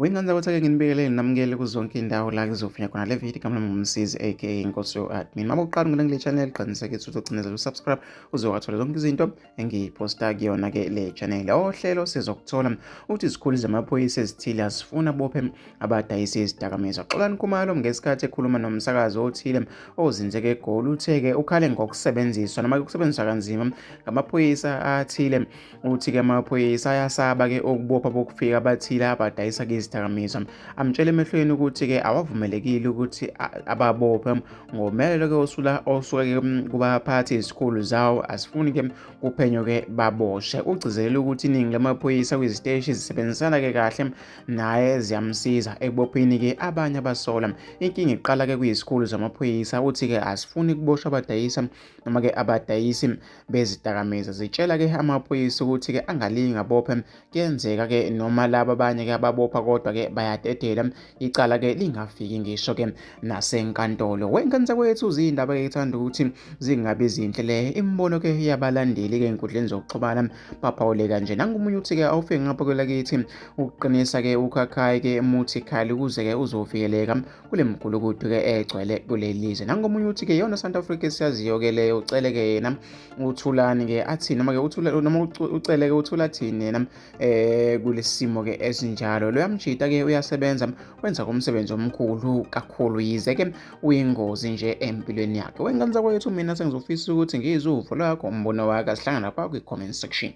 Wengane zakwethu, ake nginibikele namukele kuzonke indawo la kuzofinya khona le video. Igama lami nguMsizi aka Inkosi yo-admin. Uma uqala ungena kule channel, qinisekisa ukuthi ucinezela usubscribe uzowathola zonke izinto engiyiphosta kuyona-ke le channel. Ohlelo sizokuthola ukuthi izikhulu zamaphoyisa ezithile azifuna bophe abadayisa izidakamizwa. Xolani Khumalo ngesikhathi ekhuluma nomsakazi othile ozinzeke eGoli uthe-ke ukhale ngokusebenziswa noma ukusebenziswa kanzima ngamaphoyisa athile. Uthi-ke amaphoyisa ayasaba-ke ukubopha bokufika abathile abadayisa-ke izidakamizwa. Amtshela emehlweni ukuthi-ke awavumelekile ukuthi ababophe ngomyalelo-ke osula osuke-ke kubaphathi izikhulu zawo, asifuni-ke kuphenyo-ke baboshe. Ugcizelele ukuthi iningi lamaphoyisa kwiziteshi zisebenzisana-ke kahle naye, ziyamsiza ekubopheni-ke abanye abasola. Inkinga iqala-ke kwizikhulu zamaphoyisa. Uthi-ke asifuni kuboshwa abadayisa noma-ke abadayisi bezidakamizwa, zitshela-ke amaphoyisa ukuthi-ke angalingi abophe. Kuyenzeka-ke noma laba abanye-ke ababopha kodwa-ke bayadedela, icala-ke lingafiki ngisho-ke nasenkantolo. Wengane zakwethu, ziyindaba-ke ethanda ukuthi zingabi zinhle le imibono-ke yabalandeli-ke ey'nkundleni zokuxhumana, baphawule kanje. Nangomunye uthi-ke awufike ngapha kwelakithi ukuqinisa-ke ukhakhayi-ke muthi khali ukuze-ke uzovikeleka kule mgulukudu-ke egcwele kuleli lizwe. Nangomunye uthi-ke iyona South Africa esiyaziyo-ke leyo. Ucele-ke yena uThulani-ke athi noma-ke uthula noma ucele-ke uThula athini yena kulesimo-ke esinjalo. Lo yamjita-ke uyasebenza, wenza umsebenzi omkhulu kakhulu, yize-ke uyingozi nje empilweni yakhe. Wengane zakwethu, mina sengizofisa ukuthi ngizwe uvo lwakho, umbono wakho. Asihlangana lapha kwi-comment section.